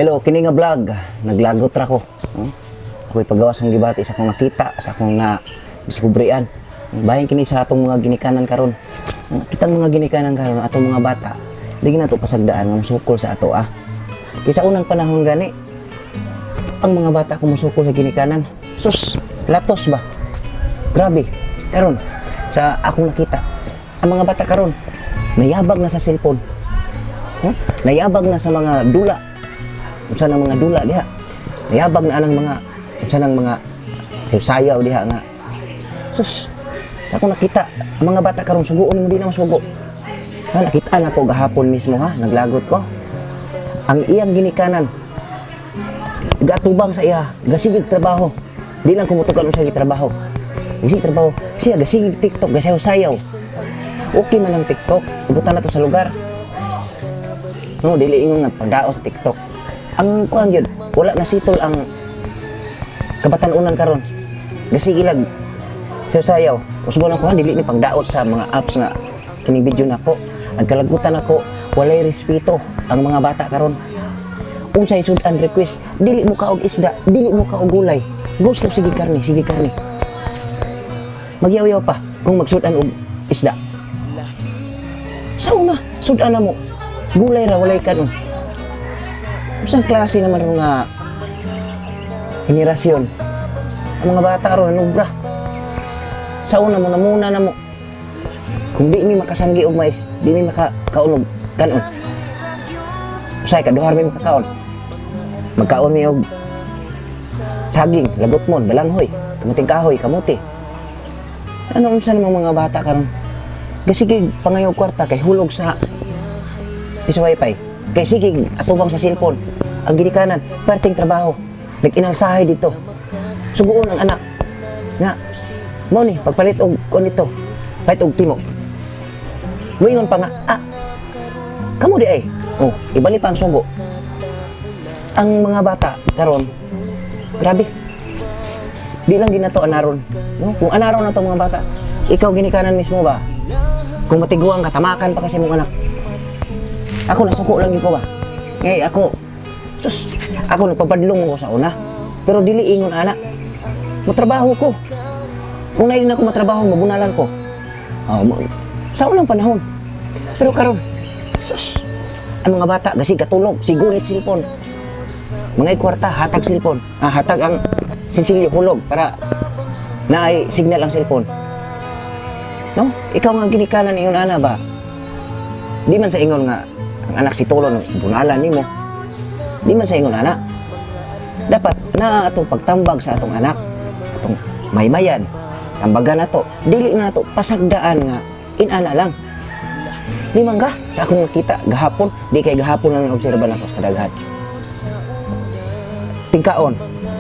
Hello, kini nga vlog, naglagot ra ko. Ako'y pagawas ang gibati sa akong nakita, sa akong na diskubrian. Bahin kini sa atong mga ginikanan karon. Kitang mga ginikanan karon, atong mga bata, di na to pasagdaan nga musukol sa ato ah. Kaysa unang panahon gani, ang mga bata kung musukol sa ginikanan, sus, latos ba? Grabe. Karon, sa akong nakita, ang mga bata karon, nayabag na sa cellphone. Huh? Nayabag na sa mga dula. Unsa nang mga dula diha? Nayabag na anang mga unsa nang mga sayaw diha nga. Sus, sa akong nakita, ang mga bata karon suguon mo, di na masugo. Ha, nakita na ko gahapon mismo ha, naglagot ko. Ang iyang ginikanan, gatubang sa iya, gasigig trabaho. Di lang kumutukan sa trabaho. Gasigig trabaho. Siya gasigig TikTok, gasayaw-sayaw. Okay man ang TikTok, ibutan na to sa lugar. No, dili ingon nga pagdaos sa TikTok. Ang kuan gyud, wala na sitol ang kabatan-unan karon. Gasigi lag sayaw. Usbon ako ha, dili ni pagdaot sa mga apps nga kining video nako. Ang kalagutan nako, walay respeto ang mga bata karon. Unsay sudan request, dili mo kaog isda, dili mo kaog gulay. Gusto sige karne, sige karne. Magyaw-yaw pa kung magsudan og isda. Sa una, sudan na mo. Gulay ra, walay kanon. Usang klase naman ron nga henerasyon? Ang mga bata ron, nanubra. Sa una mo, namuna na mo. Kung di mi makasanggi og mais, di mi makakaon og kanon. Usay, kaduhar mi makakaon. Magkaon mi og saging, lagot mon, balanghoy, kamuting kahoy, kamuti. Ano unsa namang mga bata karon? Gasige pangayo kwarta kay hulog sa piso wifi. Kay sige atubang sa cellphone. Ang ginikanan, perting trabaho. Nag-inalsahay dito. Suguon ang anak. Nga, mo ni pagpalit og kuan nito. Palit og timo. Muingon pa nga, "Ah, kamo di ay." Oh, ibali pa ang sugo. Ang mga bata karon, grabe. Di lang ginato anaron. No? Kung anaron na to mga bata, ikaw ginikanan mismo ba? Kung matiguang ka, tamakan pa kasi mong anak. Ako nasuko lang yun ko ba? Ngay ako, sus, ako nagpapadlong ko sa una. Pero dili ingon ana. Matrabaho ko. Kung nailin ako matrabaho, mabunalan ko. Oh, sa unang panahon. Pero karon, sus, ang mga bata, gasi katulog, sigurit cellphone. Mga kwarta, hatag cellphone. Ah, hatag ang sinsilyo, hulog para naay signal ang cellphone. No? Ikaw nga ginikanan ingon ana ba? Di man sa ingon nga ang anak si Tulon bunalan nimo. Di man sa ingon ana. Dapat na atong pagtambag sa atong anak, atong maymayan, tambagan nato. Dili na nato pasagdaan nga inana lang. Di man ga, sa akong nakita gahapon, di kay gahapon lang naobserba nako sa kadaghan. Tingkaon,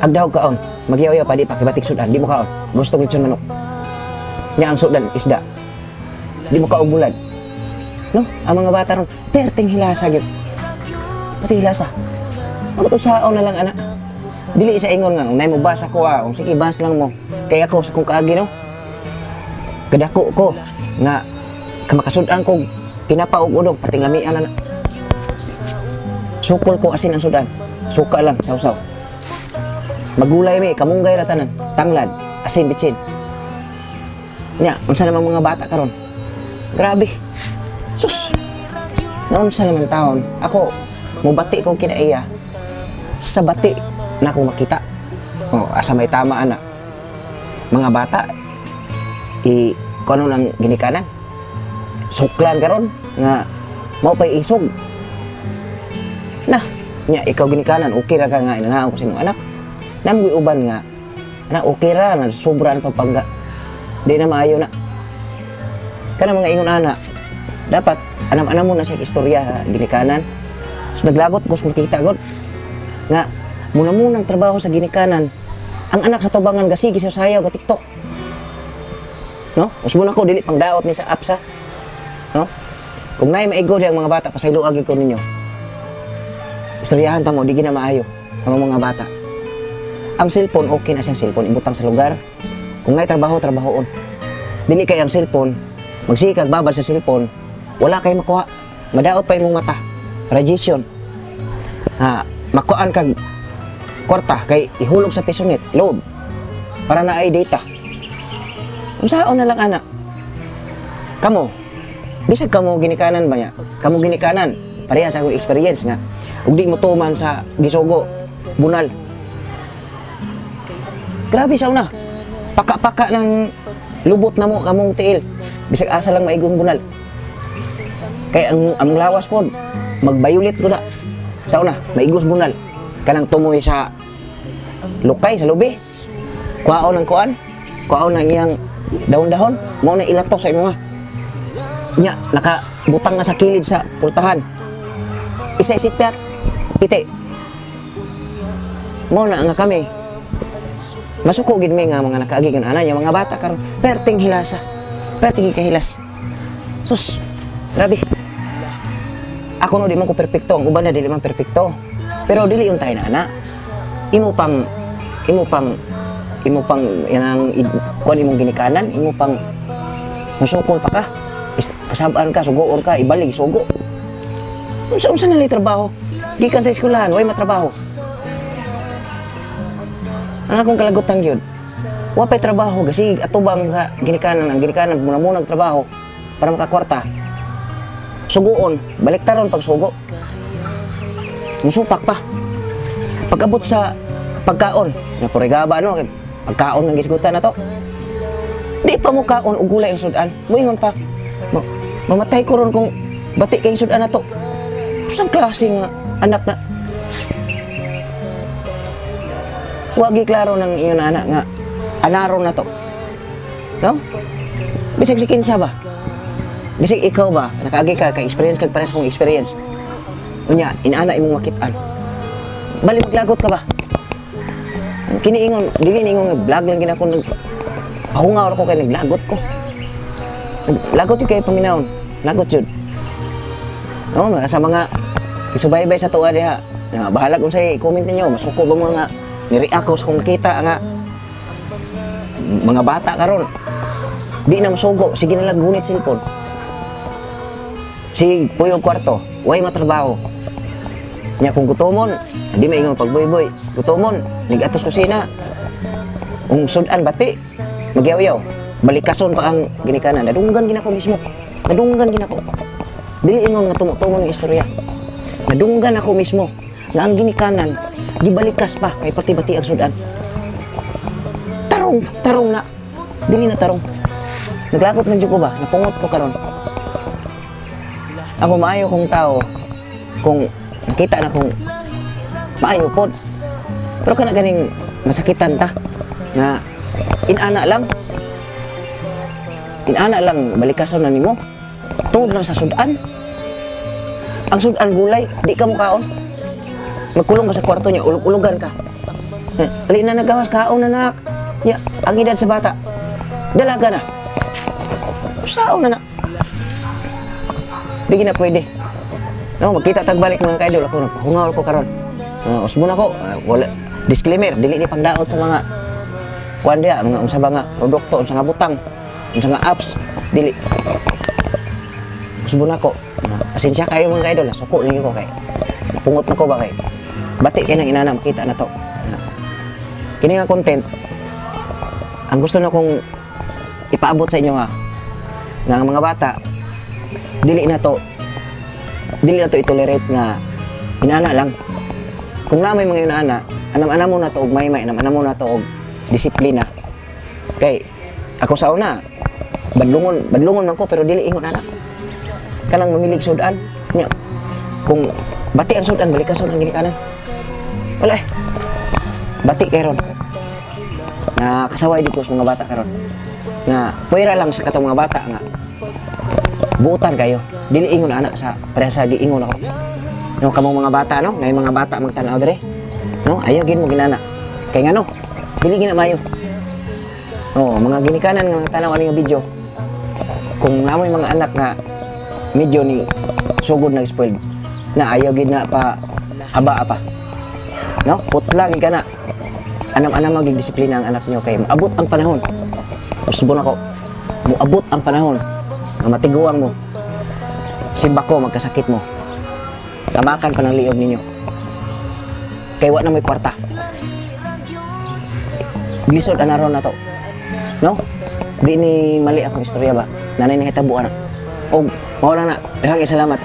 agdaw kaon, magyaw-yaw pa di pa kibatik sudan, di mo kaon. Gusto lechon manok. Nya ang sudan isda. Di mo kaog bulad. No, ang mga bata ron, perting hilasa gyud. Pati hilasa. Magtusaon na lang ana. Dili sa ingon nga, nay mo basa ko ah, kung sige bas lang mo. Kay ako sa kung kaagi no. Kadako ko nga kamakasud-an ko tinapa og udog perting lamian ana. Sukol ko asin ang sudan. Suka lang, sawsaw. Magulay mi, kamunggay ra tanan, tanglad, asin bitsin. Nya, unsa namang mga bata karon? Grabe. Sus. Naunsa naman taon? Ako, mubati ko kinaiya. Sa bati na akong makita. Oh, asa may tama ana. Mga bata i kuno nang ginikanan. Suklan karon nga mao pay isog. Na, nya ikaw ginikanan, okay ra ka nga inanaon ko sa imong anak. Namgoy uban nga na okay ra na sobra ang pagpangga. Di na maayo na. Kana mga ingon ana, dapat anam-anam mo na siya istorya ha, ginikanan. So, naglagot ko sa makita god nga muna-munang trabaho sa ginikanan. Ang anak sa tubangan gasigi sa sayaw ga TikTok. No? Usbon ako dili pangdaot ni sa apps ha. No? Kung naay maigo ang mga bata, pasayloa gyud ko ninyo. Istoryahan ta mo, di gina maayo ang mga bata. Ang cellphone, okay na siyang cellphone, ibutang sa lugar. Kung naay trabaho, trabahoon. Dili kay ang cellphone, magsikag babad sa cellphone, wala kay makuha. Madaot pa imong mata. Radiation. Ha, Makuan kag kwarta kay ihulog sa PESONet, load para na ay data. Unsaon na lang ana? Kamo, bisag kamo ginikanan ba niya? Kamo ginikanan, pareha sa akong experience nga. Ug di mo tuman sa gisugo, bunal. Grabe sa una. Paka-paka ng lubot na mo kamong tiil. Bisag asa lang maigong bunal. Kay ang among lawas pod magbayulit ko na. Sa una, maigos bunal. Kanang tumoy sa lukay sa lubi. Kuhaon ang kuan, kuhaon ang iyang dahon-dahon, mao na ilato sa imo nga. Nya, nakabutang na sa kilid sa pultahan. Isa isipyat, piti. Mao na nga kami. Masuko gid mi nga mga nakaagi gyud ana nya mga bata karon perting hilasa. Perting kahilas. Sus, grabe. Ako no, di man ko perpekto, ang uban na dili man perpekto. Pero dili yung tayo na ana. Imo pang yanang kuan imong ginikanan, imo pang musukol pa ka. Kasabaan ka, sugoon ka, ibalik sugo. Unsa unsa na trabaho? Gikan sa eskwelahan, way matrabaho. Ang akong kalagutan gyud, wa pay trabaho kasi atubang sa ginikanan, ang ginikanan muna muna trabaho para makakwarta. Suguon, baliktaron pag sugo. Musupak pa. Pag-abot sa pagkaon, na purigaba no, kay pagkaon ng gisgutan na to. Di pa mo kaon og gulay ang sudan. Muingon pa. Mamatay ko ron kung bati kay sudan na to. Usang klase nga anak na wagi klaro ng iyon na anak nga anaro na to. No? Bisag si kinsa ba? Bisag ikaw ba? Nakaagi ka, ka-experience kag parehas kong experience. Unya, inaana imong makit-an. Bali maglagot ka ba? Kiniingon, dili niingon nga vlog lang ginako nag pahungaw ko kay naglagot ko. Naglagot yung kay paminawon. Lagot jud. No, sa mga isubaybay sa tuwa diha. Nga bahala kung say comment ninyo, masuko ba mo nga ni-react ko sa kung nakita nga mga bata karon di na masugo, sige na lang gunit cellphone. Sige, puyo kwarto, way matrabaho. Nya kung gutomon, di maingon pagbuy-buy. Gutomon, nigatos kusina. Ung sudan bati, magyaw-yaw. Balikason pa ang ginikanan. Nadunggan ginako mismo. Nadunggan ginako. Dili ingon nga tumo-tumo ng istorya. Nadunggan ako mismo nga ang ginikanan gibalikas pa kay pati bati ang sudan. Tarong, tarong na. Dili na tarong. Naglagot lang jud ko ba? Napungot ko karon. Ako maayo kong tao kung nakita na kong maayo pod. Pero kana ganing masakitan ta nga inana lang. Inana lang balikason na nimo. Tungod lang sa sudan. Ang sudan gulay, di ka mukaon. Magkulong ka sa kwarto niya, ulog-ulogan ka. Eh, ali na nagawas, kaon na nak. Nya, ang edad sa bata, dalaga na. Usaon na na. Di na pwede. No, magkita tagbalik mga kaidol ako, nagpahungaw ko karon. Usbon ako, wala disclaimer, dili ni pangdaot sa mga kuan diha, mga unsa ba nga produkto, unsa nga butang, unsa nga apps, dili. Usbon ako. Asensya kayo mga kaidol, suko ninyo ko kay napungot na ko ba kay bati kay nang inana makita na to. Kini nga content ang gusto na kong ipaabot sa inyo nga nga ang mga bata dili na to itolerate nga inana lang. Kung na may mga inana, anam-anam mo na to og maymay, anam-anam mo na to og disiplina. Kay ako sa una, badlungon, badlungon man ko pero dili ingon ana. Kanang mamilig sudan nya. Kung bati ang sudan, balikason ang ginikanan. Wala eh. Bati kay ron. Na kasaway di ko sa mga bata karon. Nga puwera lang sa katong mga bata nga buutan kayo. Dili ingon ana sa presa giingon ako. No, kamong mga bata no, ngay mga bata magtan-aw dire. No, ayaw gid mo ginana. Kay ngano? Dili gina maayo. Oh, mga ginikanan nga nagtanaw ani nga video. Kung namoy mga anak nga medyo ni sugod na spoiled na ayaw gid na pa haba pa. No, putla gid ka na. Anam-anam magig disiplina ang anak niyo kay maabot ang panahon. Usbon ako. Muabot ang panahon nga matiguang mo. Simba ko magkasakit mo. Tamakan pa ng liog ninyo. Kay wa na may kwarta. Glisod ana ron na to. No? Di ni mali akong istorya ba? Nanay nahitabo ana. Og mao lang na. Daghang salamat.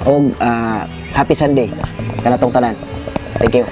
Og happy Sunday kanatong tanan. Thank you.